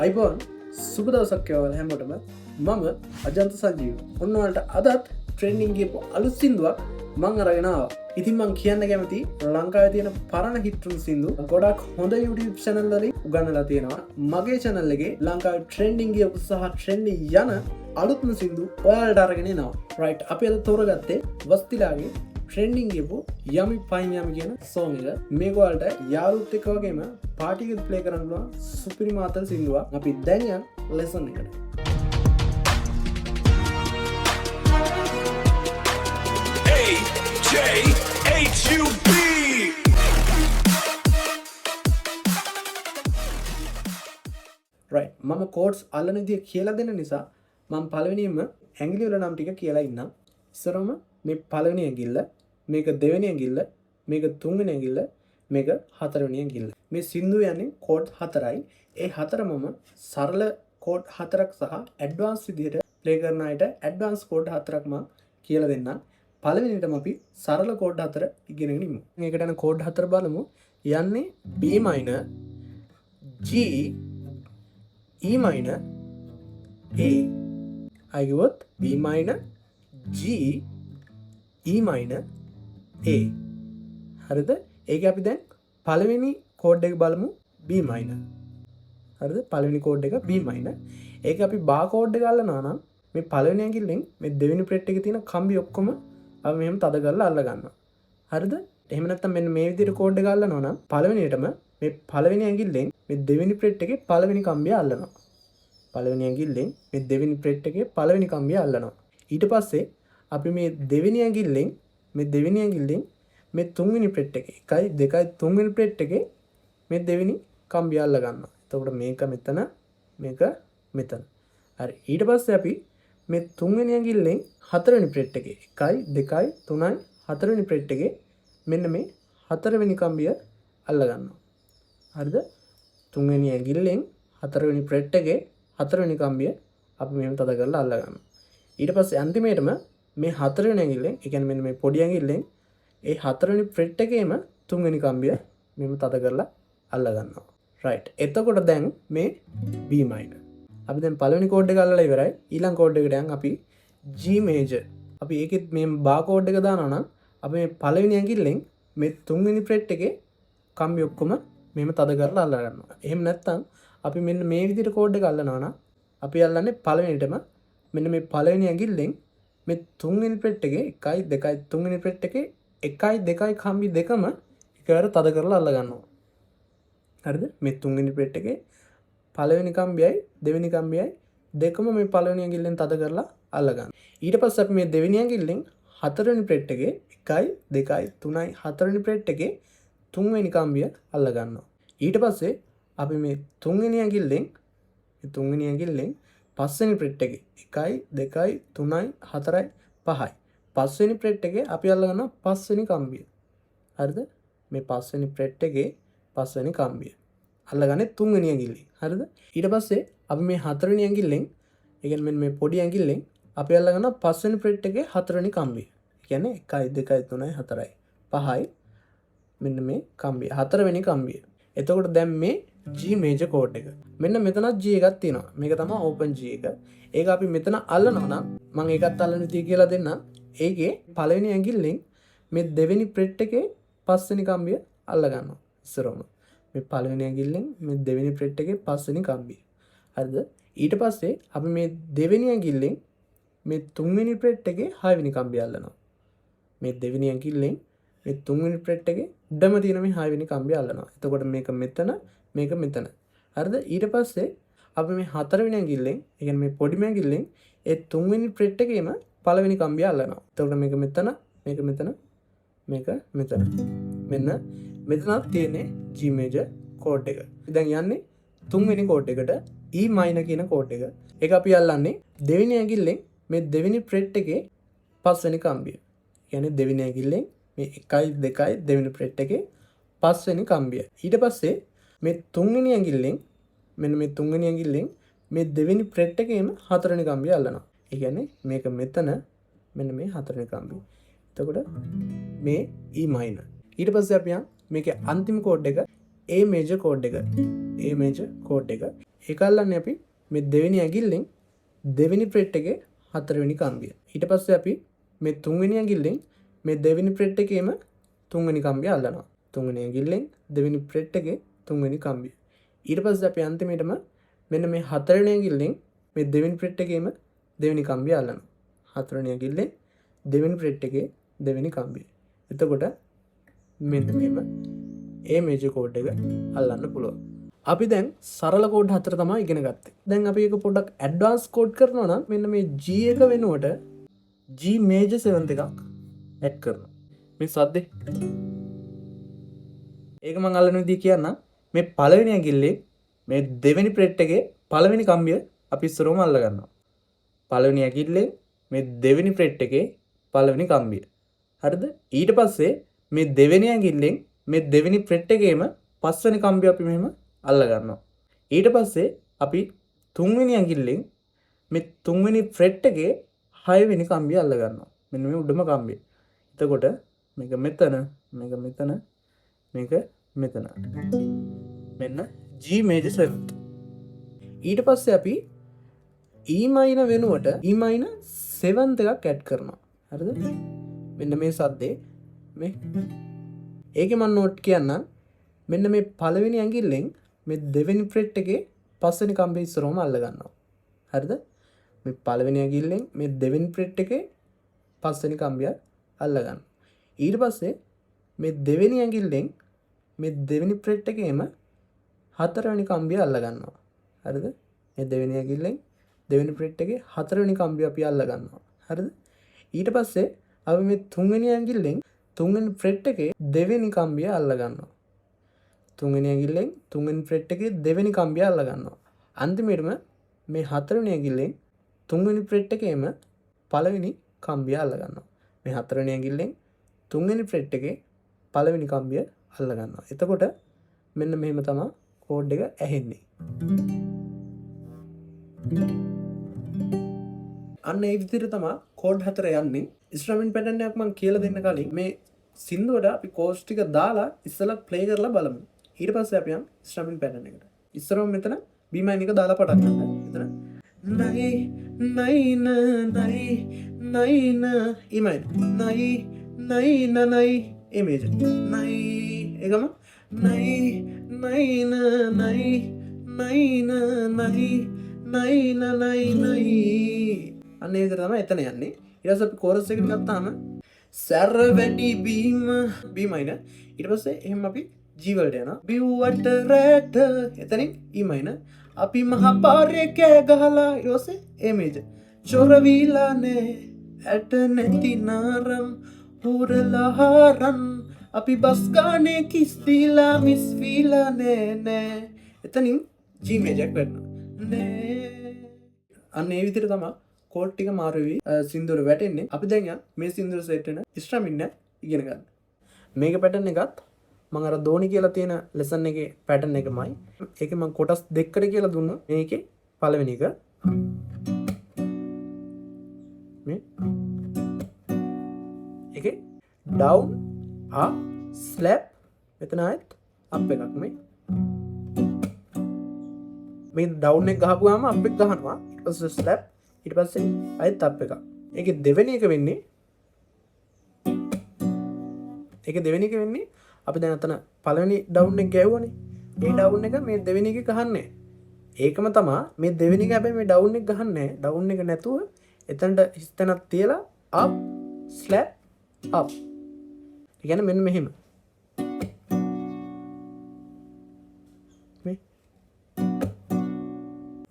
අයිබෝන්, සුබ දවසක් වේවා හැමෝටම. මම අජන්ත සංජීව. ඔන්න ඔයාලට අදත් ට්‍රෙන්ඩින් ගියපු අලුත් සින්දුවක් මං අරගෙන ආවා. ඉතින් මං කියන්න කැමති ලංකාවේ තියෙන පරණ හිට්රුන් සින්දු ගොඩක් හොඳ YouTube channel වලින් උගන්වලා තියෙනවා. මගේ channel එකේ ලංකාවේ ට්‍රෙන්ඩින් ගියපු සහ ට්‍රෙන්ඩින් යන අලුත්ම සින්දු ඔයාලට අරගෙන එනවා. රයිට්, අපි අද තෝරගත්තේ වස්තිලාගේ ට්‍රෙන්ඩින් ගියපු යමි පයින් යමි කියන සෝං එක. මේක ඔයාලට යාළුවොත් එක්ක වගේම පාටි එකත් ප්ලේ කරන්න පුළුවන් සුපිරි මාතල් සින්දුවක්. අපි දැන් යන් ලෙසන් එකට. A J H U B. Right, මම කෝඩ්ස් අල්ලන විදිය කියලා දෙන නිසා මම පළවෙනියෙන්ම ඇඟිලි වල නම් ටික කියලා ඉන්නම්. ඉස්සරම මේ පළවෙනි ඇඟිල්ල, මේක දෙවෙනි ඇඟිල්ල, මේක තුන්වෙනි ඇඟිල්ල, මේක හතරවෙනි ඇඟිල්ල. මේ සින්දුව යන්නේ කෝඩ් හතරයි. ඒ හතරමම සරල කෝඩ් හතරක් සහ ඇඩ්වාන්ස් විදිහට ප්ලේ කරන අයට ඇඩ්වාන්ස් කෝඩ් හතරක් මම කියලා දෙන්නම්. පළවෙනිටම අපි සරල කෝඩ් හතර ඉගෙනගෙන ඉමු. මේකට යන කෝඩ් හතර බලමු. යන්නේ B minor, G, E minor, A. ආයෙ කිව්වොත් B minor, G, E minor, A. හරිද? ඒක අපි දැන් පළවෙනි කෝඩ් එක බලමු, B minor. හරිද? පළවෙනි කෝඩ් එක B minor. ඒක අපි බා කෝඩ් එක අල්ලනවා නම් මේ පළවෙනි ඇඟිල්ලෙන් මේ දෙවෙනි ෆ්‍රෙට් එකේ තියෙන කම්බි ඔක්කොම අපි මෙහෙම තද කරලා අල්ල ගන්නවා. හරිද? එහෙම නැත්නම් මෙන්න මේ විදිහට කෝඩ් එක අල්ලනවා නම් පළවෙනියටම මේ පළවෙනි ඇඟිල්ලෙන් මේ දෙවෙනි ෆ්‍රෙට් එකේ පළවෙනි කම්බිය අල්ලනවා. පළවෙනි ඇඟිල්ලෙන් මේ දෙවෙනි ෆ්‍රෙට් එකේ පළවෙනි කම්බිය අල්ලනවා. ඊට පස්සේ අපි මේ දෙවෙනි ඇඟිල්ලෙන් මේ දෙවෙනි ඇඟිල්ලෙන් මේ තුන්වෙනි ෆ්‍රෙට් එකේ 1යි 2යි තුන්වෙනි ෆ්‍රෙට් එකේ මේ දෙවෙනි කම්බිය අල්ල ගන්නවා. එතකොට මේක මෙතන, මේක මෙතන. හරි. ඊට පස්සේ අපි මේ තුන්වෙනි ඇඟිල්ලෙන් හතරවෙනි ෆ්‍රෙට් එකේ 1යි 2යි 3යි හතරවෙනි ෆ්‍රෙට් එකේ මෙන්න මේ හතරවෙනි කම්බිය අල්ල ගන්නවා. හරිද? තුන්වෙනි ඇඟිල්ලෙන් හතරවෙනි ෆ්‍රෙට් එකේ හතරවෙනි කම්බිය අපි මෙහෙම තද කරලා අල්ල ගන්නවා. ඊට පස්සේ අන්තිමේටම මේ හතරවෙනි ඇඟිල්ලෙන්, ඒ කියන්නේ මෙන්න මේ පොඩි ඇඟිල්ලෙන් ඒ හතරවෙනි ෆ්‍රෙට් එකේම තුන්වෙනි කම්බිය මෙහෙම තද කරලා අල්ල ගන්නවා. රයිට්. එතකොට දැන් මේ B minor. අපි දැන් පළවෙනි කෝඩ් එක අල්ලලා ඉවරයි. ඊළඟ කෝඩ් එකට යන් අපි G major. අපි ඒකෙත් මේ බා කෝඩ් එක දානවා නම් අපි මේ පළවෙනි ඇඟිල්ලෙන් මේ තුන්වෙනි ෆ්‍රෙට් එකේ කම්බි ඔක්කොම මෙහෙම තද කරලා අල්ල ගන්නවා. එහෙම නැත්නම් අපි මෙන්න මේ විදිහට කෝඩ් එක අල්ලනවා නම් අපි අල්ලන්නේ පළවෙනිටම මෙන්න මේ පළවෙනි ඇඟිල්ලෙන් මේ තුන්වෙනි ෆ්‍රෙට් එකේ 1යි 2යි තුන්වෙනි ෆ්‍රෙට් එකේ 1යි 2යි කම්බි දෙකම එකවර තද කරලා අල්ල ගන්නවා. හරිද? මේ තුන්වෙනි ෆ්‍රෙට් එකේ පළවෙනි කම්බියයි දෙවෙනි කම්බියයි දෙකම මේ පළවෙනි ඇඟිල්ලෙන් තද කරලා අල්ල ගන්නවා. ඊට පස්සේ අපි මේ දෙවෙනි ඇඟිල්ලෙන් හතරවෙනි ෆ්‍රෙට් එකේ 1යි 2යි 3යි හතරවෙනි ෆ්‍රෙට් එකේ තුන්වෙනි කම්බිය අල්ල ගන්නවා. ඊට පස්සේ අපි මේ තුන්වෙනි ඇඟිල්ලෙන් මේ තුන්වෙනි ඇඟිල්ලෙන් පස්වෙනි ෆ්‍රෙට් එකේ 1යි 2යි 3යි 4යි 5යි පස්වෙනි ෆ්‍රෙට් එකේ අපි අල්ල ගන්නවා පස්වෙනි කම්බිය. හරිද? මේ පස්වෙනි ෆ්‍රෙට් එකේ පස්වෙනි කම්බිය අල්ලගන්නේ තුන්වෙනි ඇඟිල්ලෙන්. හරිද? ඊට පස්සේ අපි මේ හතරවෙනි ඇඟිල්ලෙන්, ඒ කියන්නේ මෙන්න මේ පොඩි ඇඟිල්ලෙන් අපි අල්ල ගන්නවා පස්වෙනි ෆ්‍රෙට් එකේ හතරවෙනි කම්බිය. ඒ කියන්නේ 1යි 2යි 3යි 4යි 5යි මෙන්න මේ කම්බිය හතරවෙනි කම්බිය. එතකොට දැන් මේ G major code එක. මෙන්න මෙතනත් G එකක් තියෙනවා. මේක තමයි ඕපන් G එක. ඒක අපි මෙතන අල්ලනවා නම් මම ඒකත් අල්ලන විදිය කියලා දෙන්නම්. ඒකේ පළවෙනි ඇඟිල්ලෙන් මේ දෙවෙනි ෆ්‍රෙට් එකේ පස්වෙනි කම්බිය අල්ල ගන්නවා. ඉස්සරවම මේ පළවෙනි ඇඟිල්ලෙන් මේ දෙවෙනි ෆ්‍රෙට් එකේ පස්වෙනි කම්බිය. හරිද? ඊට පස්සේ අපි මේ දෙවෙනි ඇඟිල්ලෙන් මේ තුන්වෙනි ෆ්‍රෙට් එකේ හයවෙනි කම්බිය අල්ලනවා. මේ දෙවෙනි ඇඟිල්ලෙන් මේ තුන්වෙනි ෆ්‍රෙට් එකේ උඩම තියෙන මේ හයවෙනි කම්බිය අල්ලනවා. එතකොට මේක මෙතන, මේක මෙතන. හරිද? ඊට පස්සේ අපි මේ හතරවෙනි ඇඟිල්ලෙන්, ඒ කියන්නේ මේ පොඩිම ඇඟිල්ලෙන් ඒ තුන්වෙනි ෆ්‍රෙට් එකේම පළවෙනි කම්බිය අල්ලනවා. එතකොට මේක මෙතන, මේක මෙතන, මේක මෙතන. මෙන්න මෙතනත් තියෙන්නේ G major code එක. දැන් යන්නේ තුන්වෙනි කෝඩ් එකට, E minor කියන කෝඩ් එක. ඒක අපි අල්ලන්නේ දෙවෙනි ඇඟිල්ලෙන් මේ දෙවෙනි ෆ්‍රෙට් එකේ පස්වෙනි කම්බිය. ඒ කියන්නේ දෙවෙනි ඇඟිල්ලෙන් මේ 1යි 2යි දෙවෙනි ෆ්‍රෙට් එකේ පස්වෙනි කම්බිය. ඊට පස්සේ මේ තුන්වෙනි ඇඟිල්ලෙන් මෙන්න මේ තුන්වෙනි ඇඟිල්ලෙන් මේ දෙවෙනි ෆ්‍රෙට් එකේම හතරවෙනි කම්බිය අල්ලනවා. ඒ කියන්නේ මේක මෙතන, මෙන්න මේ හතරවෙනි කම්බිය. එතකොට මේ E minor. ඊට පස්සේ අපි යන් මේකේ අන්තිම කෝඩ් එක A major code එක. A major code එක. ඒක අල්ලන්නේ අපි මේ දෙවෙනි ඇඟිල්ලෙන් දෙවෙනි ෆ්‍රෙට් එකේ හතරවෙනි කම්බිය. ඊට පස්සේ අපි මේ තුන්වෙනි ඇඟිල්ලෙන් මේ දෙවෙනි ෆ්‍රෙට් එකේම තුන්වෙනි කම්බිය අල්ලනවා. තුන්වෙනි ඇඟිල්ලෙන් දෙවෙනි ෆ්‍රෙට් එකේ තුන්වෙනි කම්බිය. ඊට පස්සේ අපි අන්තිමේටම මෙන්න මේ හතරවෙනි ඇඟිල්ලෙන් මේ දෙවෙනි ෆ්‍රෙට් එකේම දෙවෙනි කම්බිය අල්ලනවා. හතරවෙනි ඇඟිල්ලෙන් දෙවෙනි ෆ්‍රෙට් එකේ දෙවෙනි කම්බිය. එතකොට මෙන්න මෙහෙම ඒ මේජර් කෝඩ් එක අල්ලන්න පුළුවන්. අපි දැන් සරල කෝඩ් හතර තමයි ඉගෙන ගත්තේ. දැන් අපි ඒක පොඩ්ඩක් ඇඩ්වාන්ස් කෝඩ් කරනවා නම් මෙන්න මේ G එක වෙනුවට G major 7 එකක් ඇඩ් කරනවා. මේ සද්දේ ඒක මං අල්ලන විදිය කියන්නම්. මේ පළවෙනි ඇඟිල්ලේ මේ දෙවෙනි ෆ්‍රෙට් එකේ පළවෙනි කම්බිය අපි ඉස්සරවම අල්ල ගන්නවා. පළවෙනි ඇඟිල්ලේ මේ දෙවෙනි ෆ්‍රෙට් එකේ පළවෙනි කම්බිය. හරිද? ඊට පස්සේ මේ දෙවෙනි ඇඟිල්ලෙන් මේ දෙවෙනි ෆ්‍රෙට් එකේම පස්වෙනි කම්බිය අපි මෙහෙම අල්ල ගන්නවා. ඊට පස්සේ අපි තුන්වෙනි ඇඟිල්ලෙන් මේ තුන්වෙනි ෆ්‍රෙට් එකේ හයවෙනි කම්බිය අල්ල ගන්නවා. මෙන්න මේ උඩම කම්බිය. එතකොට මේක මෙතන, මේක මෙතන, මේක මෙතන. මෙන්න G major 7. ඊට පස්සේ අපි E minor වෙනුවට E minor 7 එකක් ඇඩ් කරනවා. හරිද? මෙන්න මේ සද්දේ මේ ඒකේ මම නෝට් කියන්නම්. මෙන්න මේ පළවෙනි ඇඟිල්ලෙන් මේ දෙවෙනි ෆ්‍රෙට් එකේ පස්වෙනි කම්බිය ඉස්සරවම අල්ල ගන්නවා. හරිද? මේ පළවෙනි ඇඟිල්ලෙන් මේ දෙවෙනි ෆ්‍රෙට් එකේ පස්වෙනි කම්බිය අල්ල ගන්නවා. ඊට පස්සේ මේ දෙවෙනි ඇඟිල්ලෙන් මේ දෙවෙනි ෆ්‍රෙට් එකේම හතරවෙනි කම්බිය අල්ල ගන්නවා. හරිද? මේ දෙවෙනි ඇඟිල්ලෙන් දෙවෙනි ෆ්‍රෙට් එකේ හතරවෙනි කම්බිය අපි අල්ල ගන්නවා. හරිද? ඊට පස්සේ අපි මේ තුන්වෙනි ඇඟිල්ලෙන් තුන්වෙනි ෆ්‍රෙට් එකේ දෙවෙනි කම්බිය අල්ල ගන්නවා. තුන්වෙනි ඇඟිල්ලෙන් තුන්වෙනි ෆ්‍රෙට් එකේ දෙවෙනි කම්බිය අල්ල ගන්නවා. අන්තිමේටම මේ හතරවෙනි ඇඟිල්ලෙන් තුන්වෙනි ෆ්‍රෙට් එකේම පළවෙනි කම්බිය අල්ල ගන්නවා. මේ හතරවෙනි ඇඟිල්ලෙන් තුන්වෙනි ෆ්‍රෙට් එකේ පළවෙනි කම්බිය අල්ල ගන්නවා. එතකොට මෙන්න මෙහෙම තමයි කෝඩ් එක ඇහෙන්නේ. අන්න ඒ විදිහට තමයි කෝඩ් හතර යන්නේ. ඉන්ස්ට්‍රුමන්ට් පැටර්න් එකක් මම කියලා දෙන්න කලින් මේ සින්දුවට අපි කෝඩ්ස් ටික දාලා ඉස්සෙල්ලා ප්ලේ කරලා බලමු. ඊට පස්සේ අපි යන් ඉන්ස්ට්‍රුමන්ට් පැටර්න් එකට. ඉස්සරම මෙතන B minor එක දාලා පටන් ගන්න. මෙතන නයි නයි නයි නයි න E minor නයි නයි නයි A major නයි ඒකම නයි නයි නයි නයි නයි නයි නයි නයි අන්න ඒ විදිහට තමයි එතන යන්නේ. ඊට පස්සේ අපි කෝරස් එකට ගත්තාම සැර වැඩි බීම B minor. ඊට පස්සේ එහෙම අපි G වලට යනවා. බිව්වට රැට එතනින් E minor. අපි මහ පාරේ කෑ ගහලා ඊට පස්සේ A major. චොර වීලා නෑ ඇට නැති නාරම් හොරලා හාරන් අපි බස් ගානේ කිස් දීලා මිස් වීලා නෑ නෑ. එතනින් G major එකක් වෙනවා. නෑ. අන්න ඒ විදිහට තමයි කෝඩ් ටික මාරු වෙවි සින්දුවර වැටෙන්නේ. අපි දැන් යන් මේ සින්දුවර සෙට් වෙන ඉස්ට්‍රමින් එක ඉගෙන ගන්න. මේක පැටර්න් එකත් මම අර දෝනි කියලා තියෙන ලෙසන් එකේ පැටර්න් එකමයි. ඒකේ මම කොටස් දෙකකට කියලා දුන්නා. මේකේ පළවෙනි එක මේ ඒකේ ඩවුන් අප් ස්ලැප් මෙතන ආයෙත් අප් එකක් මේ මේ ඩවුන් එක ගහපුවාම අප් එක ගහනවා. ඊට පස්සේ ස්ලැප් ඊට පස්සේ ආයෙත් අප් එකක්. ඒකේ දෙවෙනි එක වෙන්නේ ඒකේ දෙවෙනි එක වෙන්නේ අපි දැන් අතන පළවෙනි ඩවුන් එක ගැහුවනේ. ඒ ඩවුන් එක මේ දෙවෙනි එකේ ගහන්නේ. ඒකම තමා මේ දෙවෙනි එක. හැබැයි මේ ඩවුන් එක ගහන්නේ. ඩවුන් එක නැතුව එතනට හිස් තැනක් තියලා අප් ස්ලැප් අප්. ඒ කියන්නේ මෙන්න මෙහෙම. මේ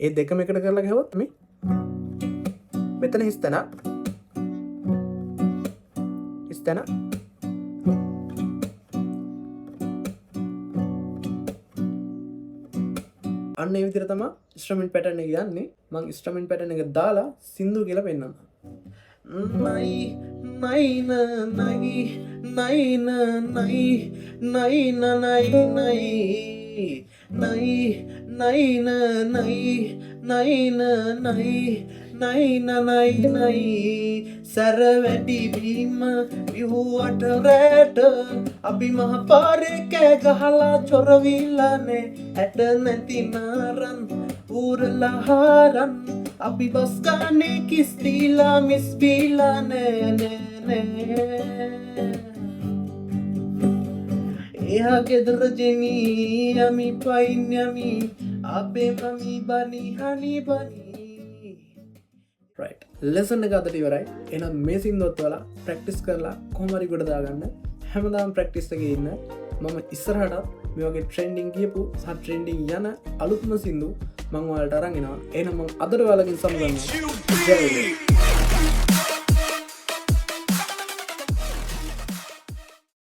ඒ දෙකම එකට කරලා ගැහුවොත් මේ මෙතන හිස් තැනක්. හිස් තැනක්. අන්න ඒ විදිහට තමයි ඉන්ස්ට්‍රුමන්ට් පැටර්න් එක යන්නේ. මං ඉන්ස්ට්‍රුමන්ට් පැටර්න් එක දාලා සින්දු කියලා පෙන්නන්නම්. නයි නයි නයි නයි නයි නයි නයි නයි නයි නයි නයි නයි නයි නයි නයි නයි සැර වැඩි බීම විහුවට රැට අපි මහ පාරේ කෑ ගහලා චොර වීලා නේ ඇට නැති නාරන් ඌරලා හාරන් අපි බස් ගානේ කිස් දීලා මිස් බීලා නෑ නෑ නෑ. එහා ගෙදර ජෙනී යමි පයින් යමි අපේ මමි බනි හනි බනි. රයිට්, ලෙසන් එක අදට ඉවරයි. එහෙනම් මේ සින්දුවත් ඔයාලා ප්‍රැක්ටිස් කරලා කොහොම හරි ගොඩ දාගන්න. හැමදාම ප්‍රැක්ටිස් එකේ ඉන්න. මම ඉස්සරහටත් මේ වගේ ට්‍රෙන්ඩින් කියපු සහ ට්‍රෙන්ඩින් යන අලුත්ම සින්දු මං ඔයාලට අරන් එනවා. එහෙනම් මං අදට ඔයාලගෙන් සමුගන්නවා. H U ජය වේවා. B.